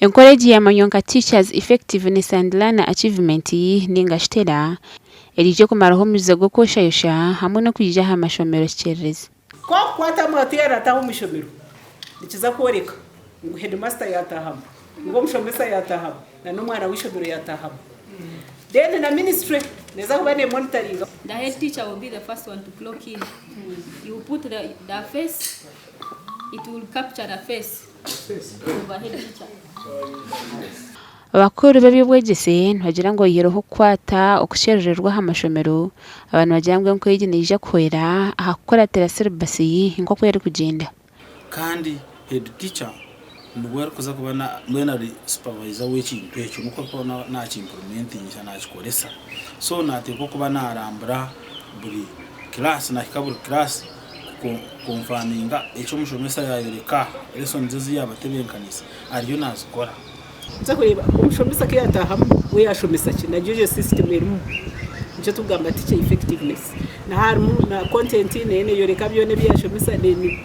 Enkora egi yamanywa nka Teachers Effectiveness and Learner Achievement ninga shi TELA, eriije kumaraho omuze gw'okwoshayosha hamwe n'okwija aha mashomero kikyererezi. Ku akukwatamu ati yaarataha omu ishomero, nikiza kworeka ngu heedimasita yaataahamu, ngu omushomesa yaataahamu na n'omwana w'eishomero yaataahamu. Then na minisitule neeza kuba neemonitaringa. The head teacher will be the first one to clock in. You put the, the face, it will capture the face of a head teacher. Abakuru b'eby'obwegyese nibagira ngu oyihireho okukwata okukyerererwa aha mashomero, aba nibagira ngu enkora egi neija kuhwera aha kukuratira siribasi nk'oku erikugyenda. Kandi head teacher niwe arikuza kuba mbwenu ari supervisor w'ekintu ekyo nikwo arikuba naki implementingisa nakikoresa so nateekwa kuba narambura buri class nahika buri class ku confirminga eki omushomesa yayoreka lessons ezi yabatebenkaniise ariyo nazikora. Nza kureeba omushomesa ku yaataahamu we yaashomesa ki nagyo egyo system erimu nikyo turikugamba teacher effectiveness na harimu na content neyo neyoreka byona ebi yaashomesa then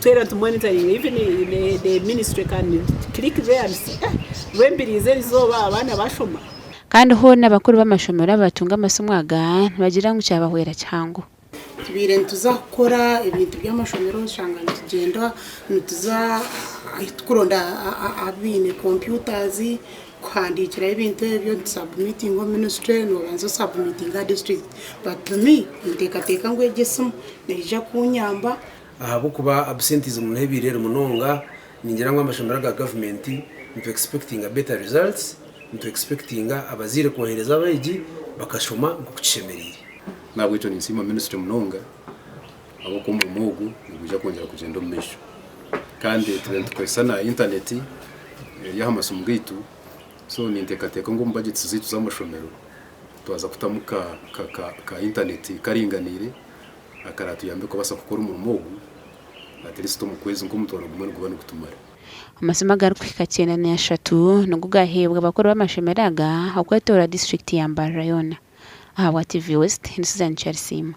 twena nitu monitoringa even the ministry can click there and see eh Rwembiriizi erizooba abaana baashoma. Kandi hoona abakuru b'amashomero abatunga amasimu aga nibagira ngu kyabahwera kihango. Tubaire nituza kukora ebintu by'amashomero oshanga nitugyenda nituza ahu tukuronda abaine computers kuhandiikiraho ebintu ebyo nitusabumitinga omu ministry nobanza osabumitinga aha district but to me ninteekateeka ngu egi esimu neija kunyamba. Ahabw'okuba absenteeism neebaire eri munonga, ningira ngu amashomero aga gavumenti nitu expectinga better results, nitu expectinga abazaire kwohereza abeegi bakashoma nk'oku kishemereire. N'ahabw'ekyo ninsiima minisitule munonga ahabw'okuba omurimo ogu nigwija kwongyera kugyenda omu maisho. Kandi tube nitukozesa na intaneti eri aha masimu gaitu, so ninteekateeka ngu omu bajeti zaitu z'amashomero twaza kutamu ka ka ka intaneti karinganiire akaraatuyambe kubaasa kukora omurimo ogu at least omu kwezi nk'omutwaro gumwe niguba nigutumara. Amasimu agarikuhika 93 nigo gaaheebwa abakuru b'amashomero aga okwetooroora disiturikiti ya Mbarara yoona. Ahabwa TV West, ndi Susan Kyarisiima.